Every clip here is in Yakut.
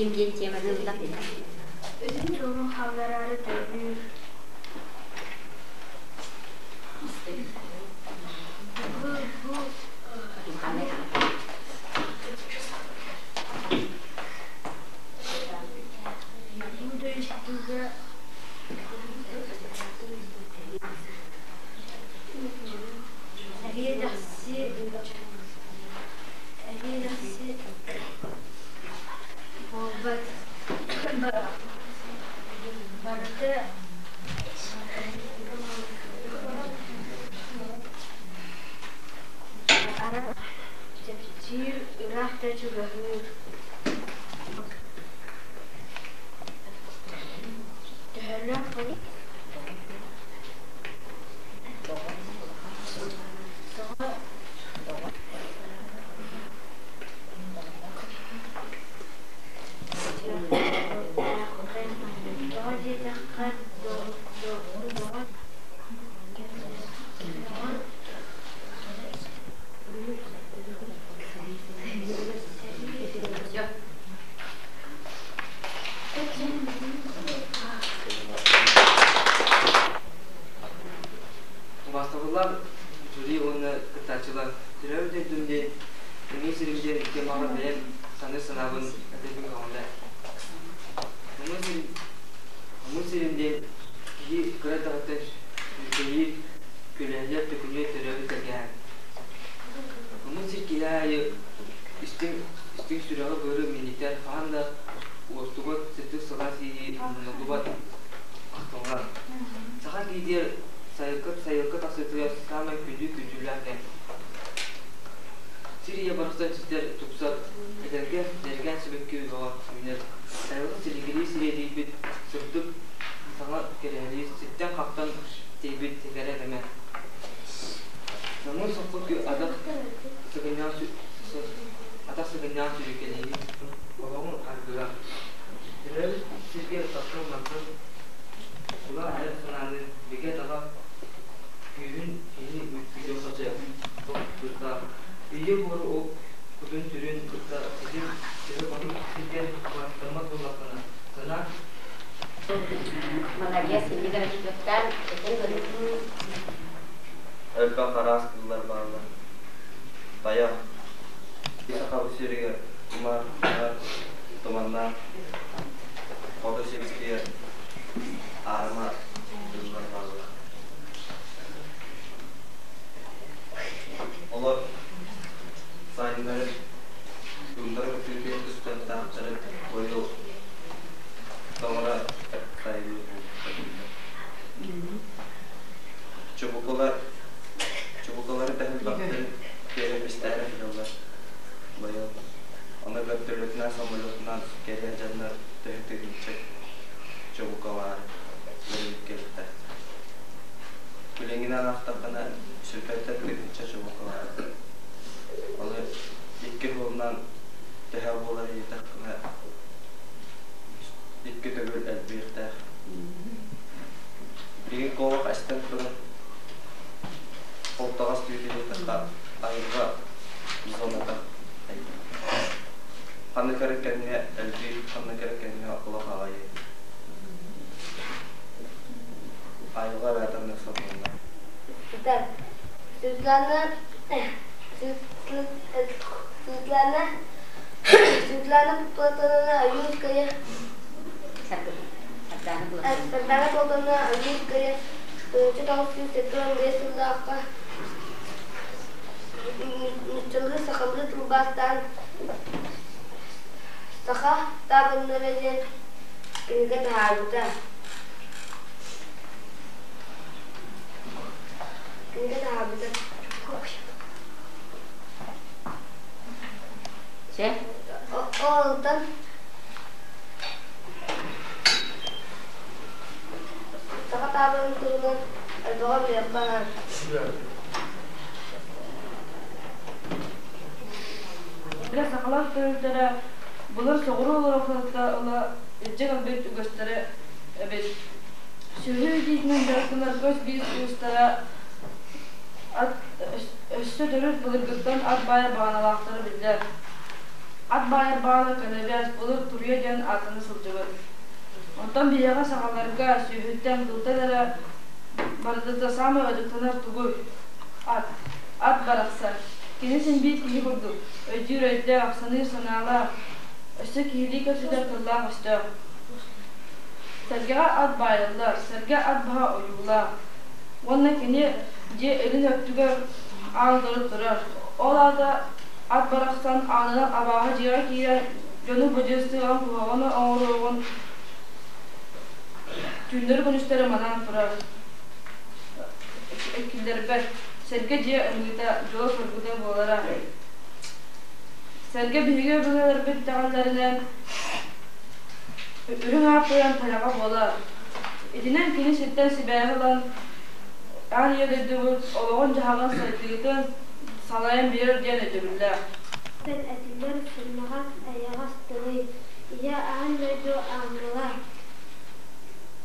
Ким диэн теманы ылла? Үтүн суолун хааллараары төрүүр. Бу бу бу дойдуга эриэ-дэхси эриэ-дэхси буолбат барыта чэпчиир ыраах да чугаһыыр төһөлөөх тоҕо тоҕо диэтэххэ доҕор Убаастабыллаах жюри уонна кыттааччылар, төрөөбүт дойдум диэн эмиэ сирим диэн темаҕа бэйэм саныыр санаабын этэрбин көҕүлээ. Омун сирим, омун сирим диэн киһи кыра эрдэҕиттэн сүргэйиир, күлэһийэр, төкүнүйэр төрөөбүт тэлгэһэ. Омун сир киһи аайы истиҥ, истиҥ сүрэҕи-быары минньитэр, хаһан да уостубат сырдык сылаас иэйии умнуллубат ахтылҕан. Саха киһитигэр сайылыкка сайылыкка тахсыытыгар саамай күндү күндүлээх кэм. Сир ийэ барахсан ситэр, тупсар, этэргэ дэргээн сибэкки бөҕө үүнэр. Сайылык силигилии сириэдийбит, сырдык, саҥа кэрэһэлии сиртэн-хахтан тиийбит кэрэ кэмэ. Намыын соппут атах сыгынньах атах сыгынньах сүрүкэлиини олоҕун аргыга. Төрөөбүт сиргэ таптал мантан тула айар санааны бигэ-таба күүһүн киһини күүтүөххэ сөп. Тустаах. Ийэ буору ол кутун-сүрүн кытта ситим төһө хоту сиргэ убаастаммат буоллаххына, санаа Молодец, иннигэр отчуоттаан этэн көрүҥ. Элбэх араас кыыллар бааллар. Тайах, Сахабыт сиригэр тумар, туманнаах, хоту сибиттигэр аарыма кыыллар бааллар. Олор сайыннары тундра күтүргэ тустардаахтары быйыл тоҥоро сайылыы Чубукулар чубукулары тэһилбэхтэрин биэрэпистээри сылдьаллар быйыл. Ону бөртөлүөтүнэн, самолетунан кэлиэ дьоннор төһө тыһыынча чубукалаары үөрэнэн кэлбиттэр. Билиҥҥинэн аахтаххына сүрбэттэн тыһыынча чубукалаах. Ону икки сылынан төһө буолар диэтэххинэ икки төгүл элбиэхтээх. Билигин куобах эстэн турар. Холтоҕос түүтүнү айылҕа зоната. Ханнык эрэ кэмҥэ элбиир, ханнык эрэ кэмҥэ олох аҕыйыыр. Айылҕа эбээтэ сокуонна. Так, Светлана Светлана Светлана Платоновна Ойуунская Сардаана Платоновна Ойуунская 1995 сыллаахха нууччалыы сахалыы тылбаастаан «Саха таабырыннара» диэн кинигэ таһаарбыта. Кинигэ таһаарбыта. Чэ? Онтон Саха таабырын туһунан элбэҕи билиэххэ Бile сахалар төрүттэрэ былыр соҕуруу олорохторуттан ыла илдьэ кэлбит үгэстэрэ эбит. Сүөһү иитиитинэн дьарыктанар көс биис уустара ат өссө төрүт былыргыттан ат баайар баҕаналаахтара биллэр. Ат баайар баала көнөбөс, былыр туруйа диэн ааттана сылдьыбыт. Онтон биһиэхэ сахаларга сүөһүттэн, тылтан эрэ барыта саамай ытыктанар тугуй? Ат. Ат барахсан. Кини син биир киһи курдук, өйдүүр өйдөөх, саныыр санаалаах, өссө киһилии кэпсэтэр тыллаах-өстөөх. Сэргэҕэ ат баайыллар, сэргэ ат баһа ойуулаах. Уонна кини дьиэ илин өттүгэр аан утары турар. Ол аата ат барахсан аанынан абааһы дьиэҕэ киирэн дьону быдьыыстыаҕын куһаҕаны оҥоруоҕун түүннэри-күнүстэри манаан турар. Киллэрбэт. Сэргэ дьиэ ымыыта, дьоло-соргута буолара. Сэргэ биһиги өбүгэлэрбит итэҕэллэринэн үрүҥ ааппыйан тайаҕа буолар. Итинэн кини сиртэн сибээһи ылан аан ийэ дойдубут олоҕун-дьаһаҕын сайдыытын салайан биэрэр диэн өйдөбүллээх. Этиллэр сымнаҕас эйэҕэс тылый, ийэ аан дойду аанньала,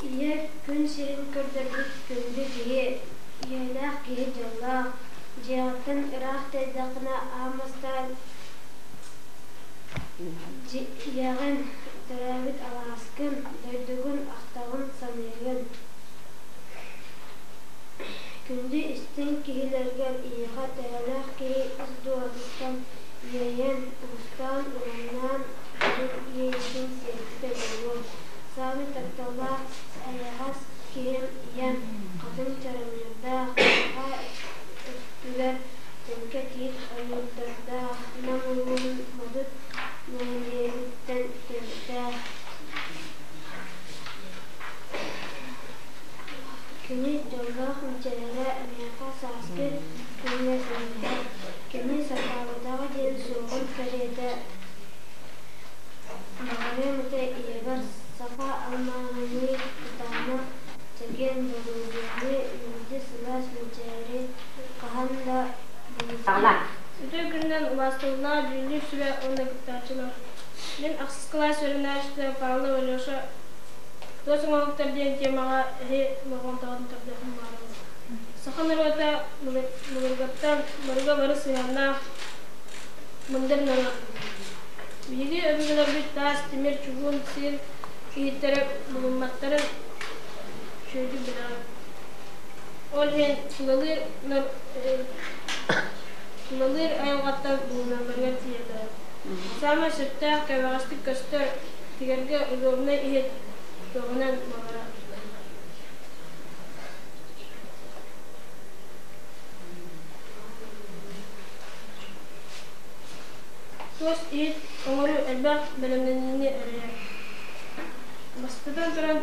ийэ күн сирин көрдөрбүт күндү киһи, ийэлээх киһи дьоллоох, дьиэҕиттэн ыраах тэйдэххинэ аан бастаан ийэҕин, төрөөбүт алааскын, дойдугун ахтаҕын, саныыгын. Күндү истиҥ киһилэргэр ийэҕэ төһөлөөх киһи ис дууһатыттан иэйэн, уустаан-ураннаан дириҥ иэйиитин тиэрпитэ буолуо. Саамай тапталлаах, эйэҕэс киһим ийэм, хатыҥ чараҥнардаах, арҕаа өттүгэр тэҥкэ тиит ойуурдардаах, Нам улууһун Модут нэһилиэгиттэн төрүттээх. Кини дьоллоох мичээрэ миэхэ сааскы күҥҥэ тэҥнэһэр. Кини сатаабатаҕа диэн суоҕун кэриэтэ баҕарыам этэ ийэбэр саха алмааһыныы кытаанах, чэгиэн доруобуйаны, мэлдьи сылаас мичээри хаһан да булбатах. Үтүө күнүнэн убаастабыллаах дьүүллүүр сүбэ уонна кыттааччылар. Мин ахсыс кылаас үөрэнээччитэ Павлов Алеша Туос оҥоһуктар диэн темаҕа эһи болҕомтоҕутун тардыахпын баҕарабын. Саха норуота былыргыттан барыга бары сыһыаннаах мындыр норуот. Биһиги өбүгэлэрбит таас, тимир, чугуун, сир иһиттэрэ булумматтарын үчүгэйдик билэҕин. Ол иһин тулалыыр тулалыыр айылҕаттан булуналларыгар тиийэллэрэ. Саамай сөптөөх, кэбэҕэстик көстөр, тигэргэ удобнай иһит туоһунан буолара. Туос иһит оҥоруу элбэх бэлэмнэниини эрэйэр. Бастатан туран,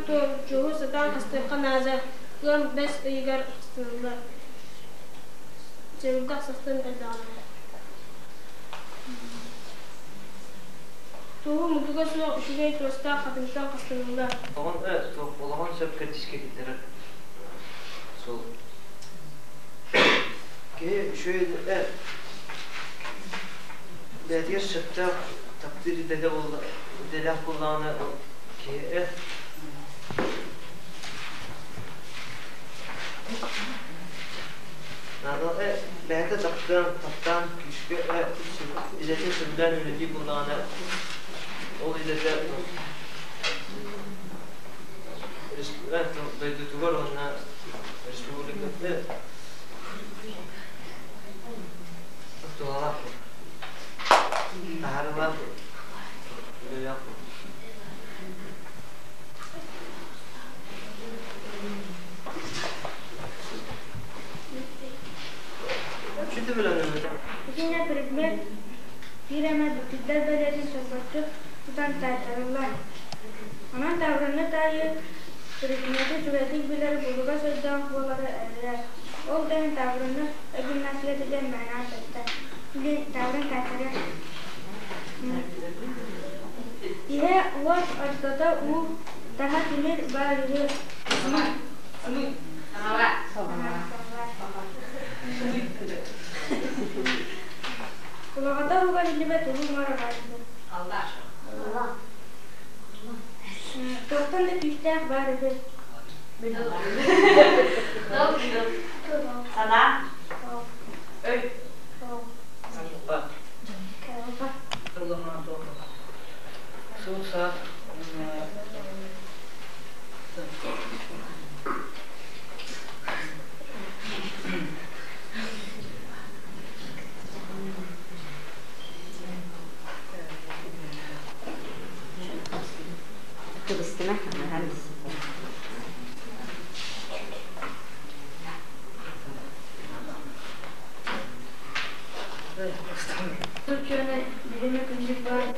туоһу сатаан хастыахха наада, ыам бэс ыйыгар хастыыллар. Чэбирдэх сахтан элбэҕинэ. Туоһу мутуга суох үчүгэй туостаах хатыҥтан хастаныллар. Олоҕун сөпкө тискэ киллэрэр суол. Киһи үчүгэй бэйэтигэр сөптөөх таптыыр идэтэ буолла идэлээх буоллаҕына киһи бэйэтэ таптаан таптаан күүскэ идэтин сөбүлээн үлэлии буллаҕына ол идэтэ дойдутугар уонна республикатын туһалаах таһаарыылаах үлэлээх. Итиннэ предмет биир эмэ бүттүрдэр бэлиэтин чорбоччу тутан таайтарыллар. Онон таабырыны таайыы предмети үчүгэйдик билэр булугас өйдөөх буолары эрэйэр. Ол да иһин таабырыны гимнастиката диэн мээнэ ааттаттар. Диэн таабырын таайтарыа. Иһэ уот, ортото уу, таһа тимир баар үһү. Улаҕата уга биллибэт улуу муора баар үһү. Туохтан да күүстээх баар үһү. Санаа. Өй. Кыбыстыма, аһан Учуонай билими күндүк баар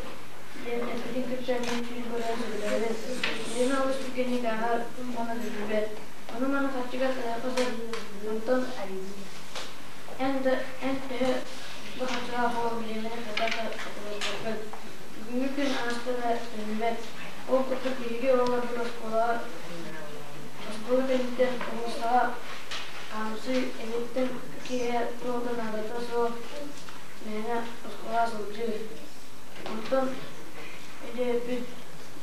диэн эппитин кытта мин түүн көрөн сөбүлэһэбин. Билими олус түргэнник ааһар уонна бүллүбэт. Ону-маны харчыга тайахха сөп, онтон эн да эн төһө бу харчылаах буолан билимини хайдах да атыыласпаккын. Бүгүҥҥү күн ааста да төннүбэт. Ол курдук биһиги оҕолорбут оскуолаҕа оскуола кэнниттэн уулуссаҕа хаамсыы эбиттэн киэһэ туох да наадата суох мээнэ оскуолаҕа сылдьыы. Онтон өйдөөбүппүт,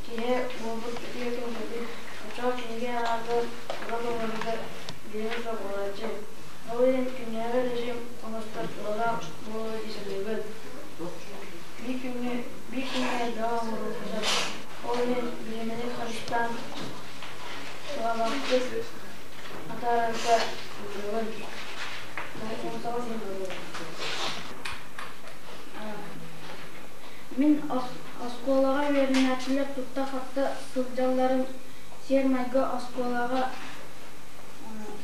киэһэ буолбут үтүө күн кэлбит, оччоҕо кинигэ ааҕарга, уруок оҥорорго бириэмэ суох буолааччы. Ол иһин күннээҕи режим оҥостор туһалаах буолуо дии саныыбын. Биир күҥҥэ биир күҥҥэ элбэҕи оҥоруохха сөп. Ол иһин бириэмэни харыстаан туһалаахтык атаарарга ыҥырабын. Мин оскуолаҕа үөрэнээччилэр тутта-хапта сылдьалларын сиэр-майгы оскуолаҕа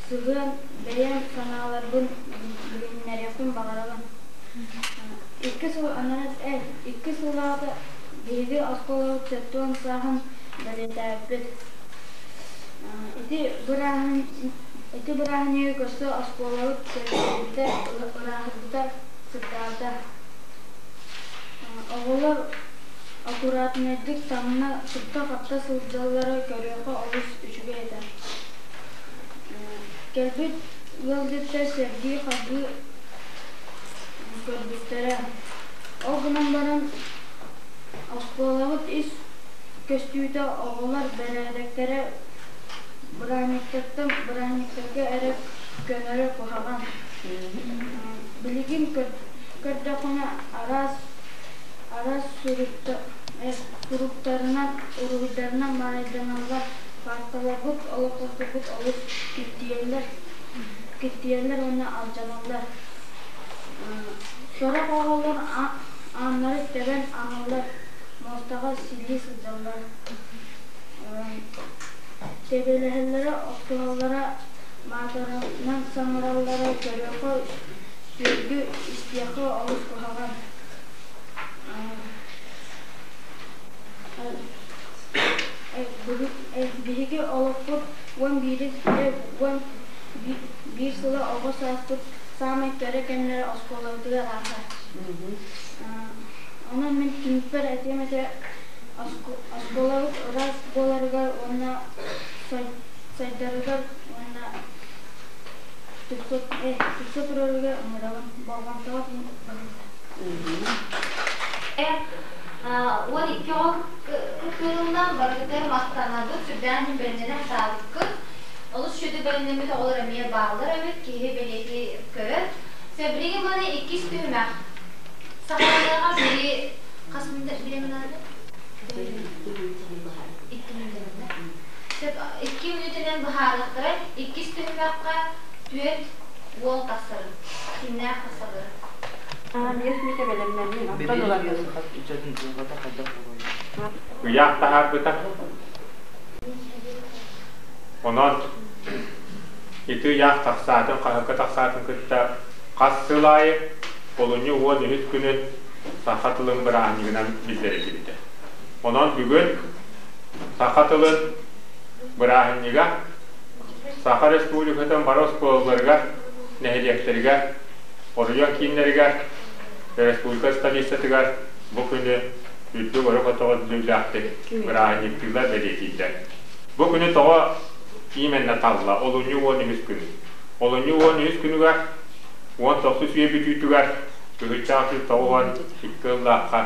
сыһыан бэйэм санааларбын билиһиннэриэхпин баҕарабын. Икки сыл икки сыллааҕыта биһиги оскуолабыт 70 сааһын бэлиэтээбиппит. Ити ити бырааһынньыгы көрсө оскуолабыт сэргэхсийбитэ, ырааһырбыта, сырдаабыта. Оҕолор аккуратнайдык таҥна, тутта-хапта сылдьаллара көрүөххэ олус үчүгэй этэ. Кэлбит ыалдьыттар сэргии-хайгыы көрбүттэрэ. Ол гынан баран оскуолабыт ис көстүүтэ оҕолор бэрээдэктэрэ бырааһынньыктартан бырааһынньыктарга эрэ көнөрө куһаҕан. Билигин көрдөххүнэ араас араас суруктарынан, уруһуйдарынан маайданаллар, паарталарбыт, олоппосторбут олус киртийэллэр, киртийэллэр уонна алдьаналлар. Сорох оҕолор ааннары тэбэн ааһаллар, муостаҕа силлии сылдьаллар. Тэбиэлэһэллэрэ, охсуһаллара, маатыранан саҥараллара көрүөххэ сүөргү, истиэххэ олус куһаҕан. Биһиги олохпут 11 11 сыла оҕо сааспыт саамай кэрэ кэмнэрэ оскуолабытыгар ааһар. Онон мин түмүкпэр этиэм этэ оскуолабыт ыраас буоларыгар уонна сайдарыгар уонна тупса турарыгар ыҥырабын, болҕомтоҕо баһыйда. 12 оҕо кыттыылынан барыгытыгар махтанабыт, сүрдээх бэлэмнэнэ сатаабыккыт. Олус үчүгэй бэлэмнэммит оҕолор эмиэ бааллар эбит, киһи бэлиэтии көрөр. Билигин маны иккис түһүмэх. Саҕаланыаҕа били хас бириэмэ наада? Икки мүнүүтэнэн. Сөп, икки мүнүүтэнэн быһаарыахтара. Иккис түһүмэххэ түөрт уол тахсарын. Кимнээх тахсалларын. Ыйаах таһаарбыта. Онон ити ыйаах тахсаатын, хаһыакка тахсаатын кытта хас сыл аайы олунньу 13 күнүн саха тылын бырааһынньыгынан биллэриллибитэ. Онон бүгүн саха тылын бырааһынньыга Саха Республикатын бары оскуолаларыгар, нэһилиэктэригэр, оройуон кииннэригэр, республика столицатыгар бу күнү үрдүк өрө көтөҕүллүүлээхтик бырааһынньыктыыллар бэлиэтииллэр. Бу күнү тоҕо именно талла олунньу 13 күнү. Олунньу 13 күнүгэр 19 үйэ бүтүүтүгэр 1992 ыллаахха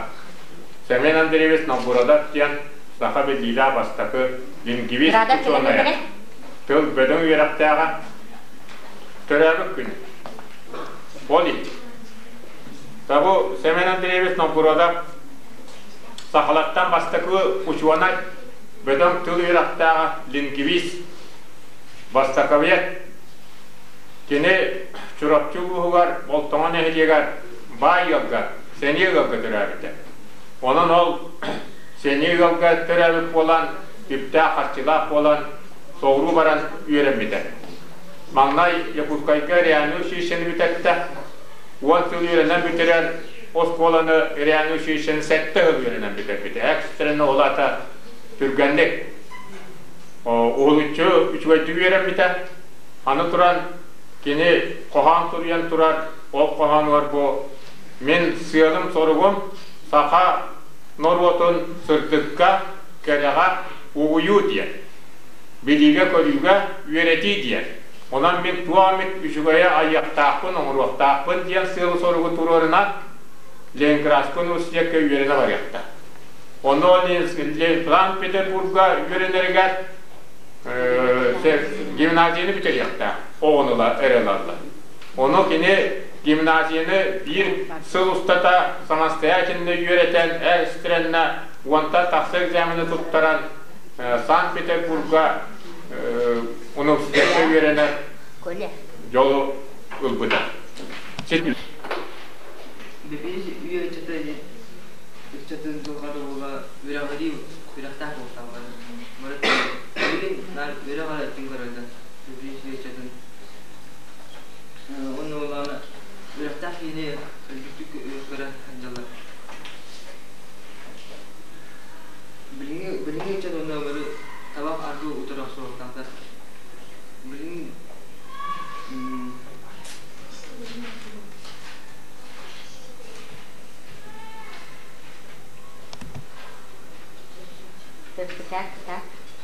Семен Андреевич Новгородов диэн саха биллиилээх бастакы лингвист учуонайа, тыл бөдөҥ үөрэхтээҕэ төрөөбүт күнэ. Ол иһин Табу Семен Андреевич Новгородов сахалартан бастакы учуонай, бөдөҥ тыл үөрэхтээҕэ, лингвист, востоковед. Кини Чурапчы улууһугар Болтоҥо нэһилиэгэр баай ыалга, сэниэ ыалга төрөөбүтэ. Онон ол сэниэ ыалга төрөөбүт буолан, үптээх-харчылаах буолан соҕуруу баран үөрэммитэ. Маҥнай Якутскайга реальнай училищены бүтэртэ. Уон сыл үөрэнэн бүтэрэр оскуоланы реальнай училищены сэттэ сыл үөрэнэн бүтэрбитэ. Экстренно ол аата түргэнник уһулуччу үчүгэйдик үөрэммитэ. Аны туран кини хоһоон суруйан турар, ол хоһоонугар бу мин сыалым-соругум саха норуотун сырдыкка, кэрэҕэ угуйуу диэн, билиигэ-көрүүгэ үөрэтии диэн. Онон мин туох эмит үчүгэйи айыахтаахпын, оҥоруохтаахпын диэн сыалы-соругу туруорунан Ленинградскай университекка үөрэнэ барыахтаах. Онно Санкт-Петербурга үөрэнэригэр гимназияны бүтэриэхтээх оҕону эрэ ылаллар. Ону кини гимназияны биир сыл устата самостоятельно үөрэтэн, экстренно уонтан тахса экзамены туттаран Санкт-Петербурга университекка үөрэнэр дьолу ылбыта. Бэбиис үйэ ыччата ыччатын дьылҕата буола үөрэҕирии үөрэхтээх буолтааллар. Билигин наар үөрэх эрэ өттүн көрөллөр. Бэбиис үйэ ыччатын уонна буоллаҕына үөрэхтээх киһини үрдүктүк көрө сылдьаллар. Билиҥҥи билиҥҥи ыччат уонна бары табах аргы утары охсуохтаахтар. Билигин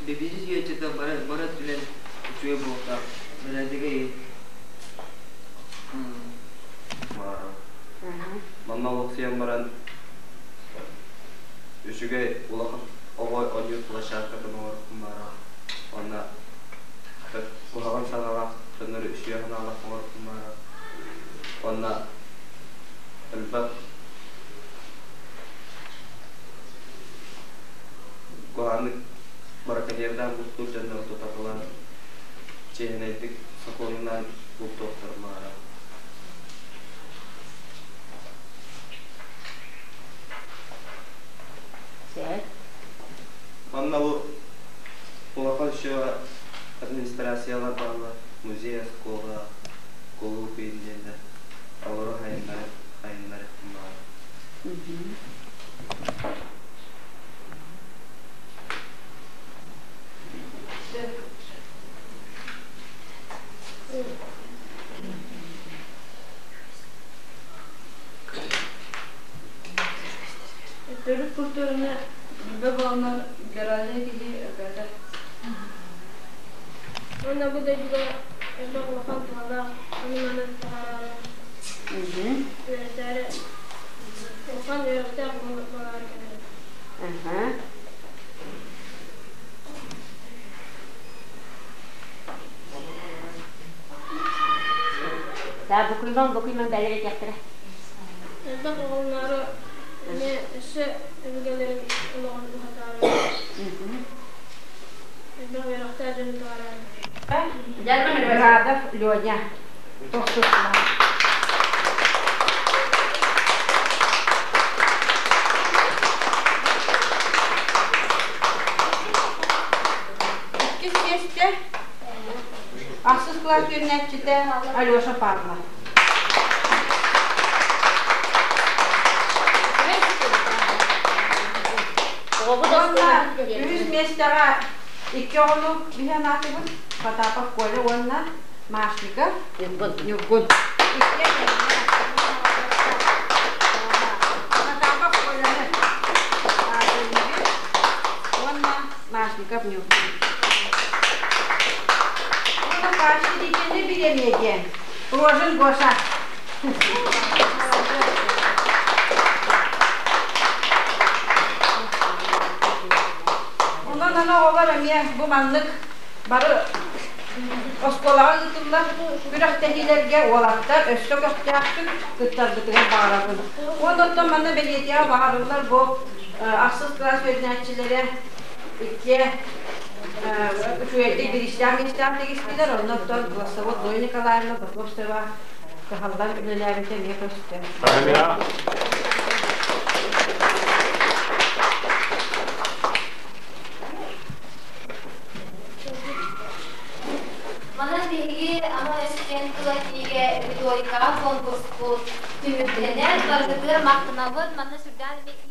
Бэбиис үйэтитэ бары бары өттүнэн үчүгэй буолуохтаах. Бэрээдэгэ Манна олохсуйан баран үчүгэй улахан оҕо оонньуур площадкатын оҥорбуппун баара. Уонна куһаҕан санаалаах дьоннору үчүгэй санаалаах оҥорбуппун баара. Уонна элбэх куһаҕаннык браконьердаан бултуур дьоннору тутаталаан чиэһинэйдик сокуонунан бултуохтарын баҕарабын. Манна бу улахан счега администрациялар бааллар, музей, оскуола, кулууп диэннэр олору хайыннары хайыннарыахпын баҕарабын. Төрүт культураны билбэ буоланнар гаража киһи өлбөтө. Уонна бу дойдуга элбэх улахан туһалаах ону-маны таһаараллар. Үөрэтээри улахан үөрэхтээх буолаары кэлэр. Да, букуйман, букуйман бэлэр этиэхтэрэ. Элбэх оҕолоро эмиэ өссө өбүгэлэрин олоҕун уһатаары элбэх үөрэхтээх дьону таһаараары. Градов Леня. Тохтутла. Иккис миэстэ ахсыс кылаас үөрэнээччитэ Алеша Павлов. Уонна үһүс миэстэҕэ икки оҕону биһи анаатыбыт Потапов Коля уонна Машников Ньургун. Ньургун. Потапов Коляны уонна Машников Ньургун. Уонна поощрительный бириэмийэ диэн Рожин Гоша. Онон аны оҕолор эмиэ бу маннык бары оскуолаҕа ыытыллар күрэхтэһиилэргэ уолаттар өссө көхтөөхтүк кыттарбытыгар баҕарабын. Уонна оттон манна бэлиэтиэҕэ баҕарыллар бу ахсыс кылаас үөрэнээччилэрэ иккиэ үчүгэйдик бириистээх миэстээх тигистилэр. Онно оттон классовод Зоя Николаевна Готовцева кыһаллан үлэлээбитэ эмиэ көстөр. ама өс диэн тыл этиигэ риторикаҕа конкурспут түмүктэнэр. Барыгытыгар махтанабын. Манна сүрдээн эмиэ